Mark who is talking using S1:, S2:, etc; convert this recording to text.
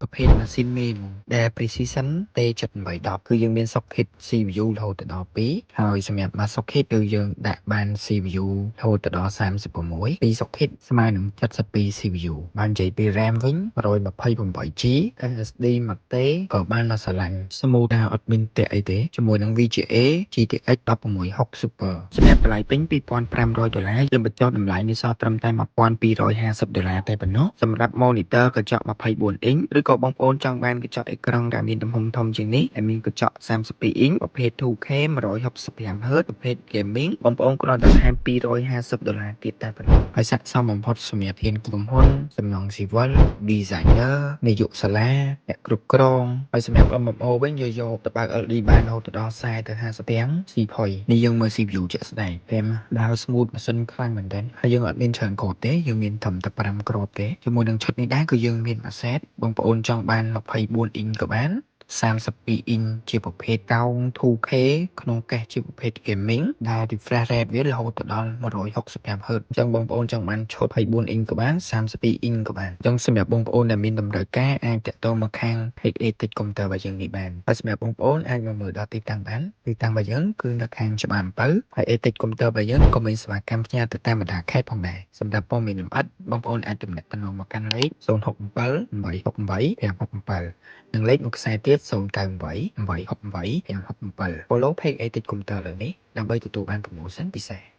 S1: ប្រភេទម៉ាស៊ីនមេហ្មងដែល Precision T7810 គឺយើងមាន socket CPU រហូតទៅដល់2ហើយសម្រាប់មួយ socket គឺយើងដាក់បាន CPU រហូតទៅដល់36 2 socket ស្មើនឹង72 CPU បាននិយាយពី RAM វិញ 128 GB SSD មួយតេក៏បានមកស្រឡាញ់ smooth ដែរអត់មានតាក់អីទេជាមួយនឹង VGA GTX 1660 Super សម្រាប់តម្លៃពេញ2500ដុល្លារយើងបញ្ចុះតម្លៃនេះសល់ត្រឹមតែ1250ដុល្លារតែប៉ុណ្ណោះសម្រាប់ monitor កញ្ចក់24អ៊ីងឬក៏បងប្អូនចង់បានកញ្ចក់អេក្រង់ដែលមានទំហំធំជាងនេះដែលមានកញ្ចក់32អ៊ីងប្រភេទ 2K 165 Hz ប្រភេទ gaming បងប្អូនគ្រាន់តែថែម250ដុល្លារទៀតតែប៉ុណ្ណោះហើយស័ក្តិសមបំផុតសម្រាប់ធានក្រុមហ៊ុនសំណង់ស៊ីវិល designer នាយកសាលាអ្នកគ្រប់គ្រងហើយសម្រាប់ MMO វិញយកយកទៅបើក LD បានរហូតដល់40ទៅ50ទាំង C ផុយនេះយើងមើល CPU ជាក់ស្ដែងតែដើរ smooth ម៉ាស៊ីនខ្លាំងមែនទែនហើយយើងអត់មានច្រើនគ្រាប់ទេយើងមានត្រឹមតែ5គ្រាប់ទេជាមួយនឹងឈុតនេះដែរគឺយើងមានមួយ set បងប្អូនចង់បាន24អ៊ីងក៏បាន32អ៊ីងជាប្រភេទកោង 2K ក្នុងកេសជាប្រភេទ gaming ដែល refresh rate វារហូតទៅដល់ 165 Hz អញ្ចឹងបងប្អូនចង់បានឈុត24អ៊ីងក៏បាន32អ៊ីងក៏បានអញ្ចឹងសម្រាប់បងប្អូនដែលមានតម្រូវការអាចតាក់ទងមកខាង HA Tech Computer របស់យើងនេះបានហើយសម្រាប់បងប្អូនអាចមកមើលដល់ទីតាំងបានទីតាំងរបស់យើងគឺនៅខាងច្បារអំពៅហើយ A Tech Computer របស់យើងក៏មានសេវាកម្មផ្ញើទៅតាមបណ្ដាខេត្តផងដែរសម្រាប់ព័ត៌មានលម្អិតបងប្អូនអាចទំនាក់ទំនងមកកាន់លេខ067 868 567និងលេខមួយខ្សែទៀត098 868 567 Follow page A Tech Computer លើនេះដើម្បីទទួលបាន promotion ពិសេស។